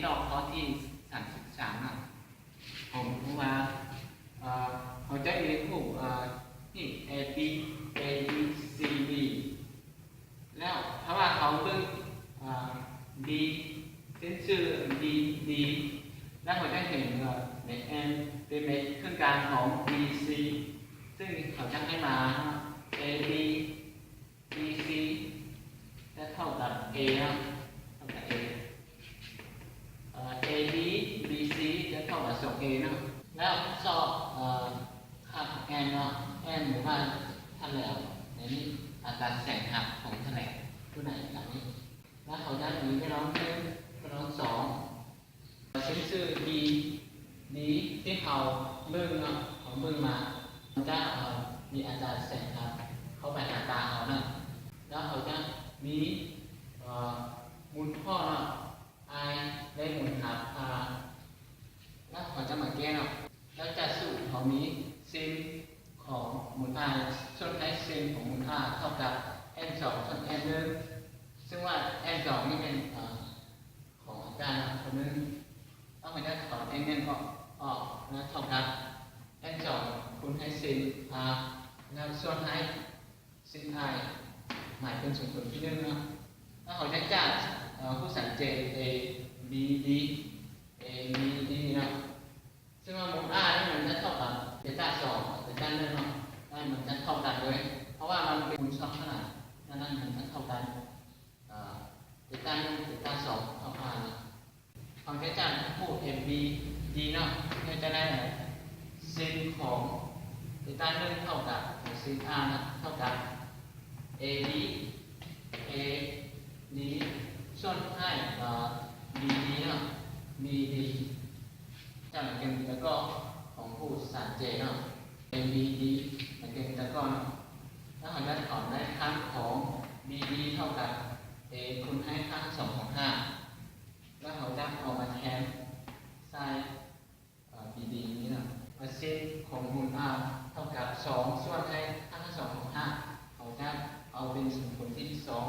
ຕໍ່ຂໍ້ທີສາມສິບສາມເນາະ. ເຮົາຮູ້ວ່າ ເອີ ເຮົາຈະມີຮູບ ເອີ ນີ້ ເອບີ ເອບີ ຊີ ບີ ແລ້ວຖ້າວ່າເຮົາເບິ່ງ ເອີ ບີ ເສັ້ນຊື່ ບີ ດີ ແລ້ວເຮົາຈະເຫັນ ເອີ ເປັນເອັນ ເປັນເມັດເຄິ່ງກາງຂອງ ບີ ຊີ ຊຶ່ງເຂົາຈະໃຫ້ມາ ເອບີ ບີ ຊີ ຈະເທົ່າກັບ ເອ ເນາະ ເທົ່າກັບ ເອ ເອີ ເອບີ ບີ ຊີ ຈະເທົ່າກັບ ສອງ ເອ ເນາະ. ແລ້ວຊອກ ເອີ ຄ່າຂອງ ເອັນ ເນາະ ເອັນ ຫຼືວ່າ ທັດແຫຼວ ໃນນີ້ ອັດຕາແສງຫັກຂອງທັດແຫຼວ ຕົວໃດຕາມນີ້. ແລ້ວເຮົາຈະມີແນວນອນໜຶ່ງ ແນວນອນສອງ ເສັ້ນຊື່ ບີ ດີ ທີ່ເຮົາເບິ່ງເນາະ ເຮົາເບິ່ງມາ ມັນຈະ ເອີ ມີອັດຕາແສງຫັກເຂົ້າໄປຫາຕາເຮົາເນາະ. ແລ້ວເຮົາຈະມີ ເອີ ມູນທໍ່ເນາະ ອາຍ ແລະ ມູນອາ ແລ້ວເຮົາຈະມາແກ້ເນາະ. ແລ້ວຈາກສູດເຮົາມີເຊນຂອງມູນອາ ສ່ວນໃຫ້ເຊນຂອງມູນອາເທົ່າກັບ ເອັນສອງ ສ່ວນ ເອັນໜຶ່ງ ຊຶ່ງວ່າ ເອັນສອງ ນີ້ແມ່ນ ເອີ ຂອງອາຈານເນາະ ຄົນໜຶ່ງ ເອົາໃຫ້ໄດ້ຖອນ ເອັນໜຶ່ງ ອອກ ອອກ ແລ້ວເທົ່າກັບ ເອັນສອງ ຄູນໃຫ້ເຊນອາ ແລ້ວສ່ວນໃຫ້ເຊນອາຍ ໝາຍເປັນສົມຜົນທີໜຶ່ງເນາະ. ແລ້ວເຮົາຈະຈາກ ເອີ ຮູບສັນເຈ ເອບີ ດີ ເອບີ ດີ ເນາະ ຊຶ່ງວ່າມູນອານີ້ມັນຈະເທົ່າກັບເດລຕາສອງ ເດລຕາໜຶ່ງເນາະ ແລ້ວມັນຈະເທົ່າກັນເລີຍ ເພາະວ່າມັນເປັນຄູນຊ່ອງຂະໜາດ ດັ່ງນັ້ນມັນຈະເທົ່າກັນ ເອີ ເດລຕາໜຶ່ງ ເດລຕາສອງ ເທົ່າອາເນາະ. ເຮົາຈະຈາກຮູບ ເອບີ ດີ ເນາະ ເຮົາຈະໄດ້ເຊນຂອງເດລຕາໜຶ່ງເທົ່າກັບເຊນອາເນາະ ເທົ່າກັບ ເອບີ ເອບີ ສ່ວນໃຫ້ ເອີ ບີດີ ເນາະ ບີດີ ຈາກເປັນຕະກອນຂອງຮູບສັນເຈເນາະ ເອບີດີ ຈາກເປັນຕະກອນເນາະ. ແລ້ວເຮົາຈະຖອນໄດ້ຄ່າຂອງ ບີດີ ເທົ່າກັບ ເອ ຄູນໃຫ້ຮາກສອງຂອງຫ້າ ແລ້ວເຮົາຈະເອົາມາແທນໃສ່ ເອີ ບີດີ ນີ້ເນາະ ເປີເຊັນຂອງມູນອາເທົ່າກັບສອງ ສ່ວນໃຫ້ຮາກສອງຂອງຫ້າ ເຮົາຈະເອົາເປັນສົມຜົນທີສອງ.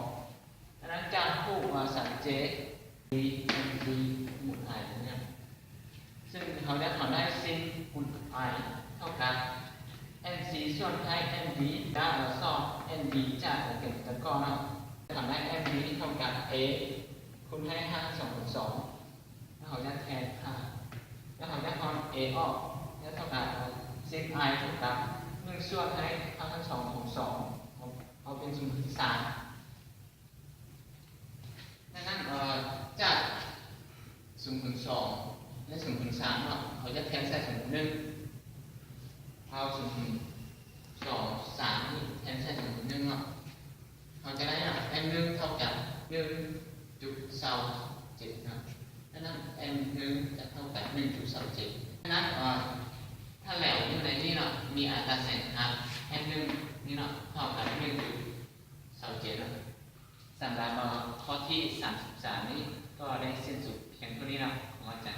ຈາກນັ້ນຈາກຮູບວ່າສັນເຈ ບີ ເອັນ ບີ ມູນອານີ້ເນາະ ຊຶ່ງເຮົາຈະຖອນໄດ້ເຊນມູນອາເທົ່າກັບ ເອັນ ຊີ ສ່ວນໃຫ້ ເອັນ ບີ ຈາກເຮົາຊອກ ເອັນ ບີ ຈາກເປັນຕະກອນເນາະ ຖອນໄດ້ ເອັນ ບີ ເທົ່າກັບ ເອ ຄູນໃຫ້ຮາກສອງຄູນສອງ ແລ້ວເຮົາຈະແທນຄ່າ ແລ້ວເຮົາຈະຖອນ ເອ ອອກ ແລ້ວເທົ່າກັບ ເຊນອາຍ ເທົ່າກັບ ໜຶ່ງ ສ່ວນໃຫ້ຮາກສອງຂອງສອງ ເອົາ ເອົາເປັນສົມຜົນທີສາມ. ດັ່ງນັ້ນ ເອີ ຈາກສົມຜົນສອງ ແລະ ສົມຜົນສາມເນາະ ເຮົາຈະແທນໃສ່ສົມຜົນໜຶ່ງ ເອົາສົມຜົນສອງ ສາມ ນີ້ແທນໃສ່ສົມຜົນໜຶ່ງເນາະ ເຮົາຈະໄດ້ ເອັນ ໜຶ່ງ ເທົ່າກັບ ໜຶ່ງຈຸດສອງເຈັດເນາະ. ດັ່ງນັ້ນ ເອັນ ໜຶ່ງ ຈະເທົ່າກັບ ໜຶ່ງຈຸດສອງເຈັດ. ດັ່ງນັ້ນ ເອີ ຖ້າແຫຼວຢູ່ໃນນີ້ເນາະ ມີອັດຕາແສງຫັກ ເອັນ ໜຶ່ງ ນີ້ເນາະ ເທົ່າກັບ ໜຶ່ງຈຸດສອງເຈັດເນາະ. ສຳລັບ ເອີ ຂໍ້ທີສາມສິບສາມນີ້ ກໍໄດ້ສິ້ນສຸດພຽງເທົ່ານີ້ເນາະ ຂອບໃຈ.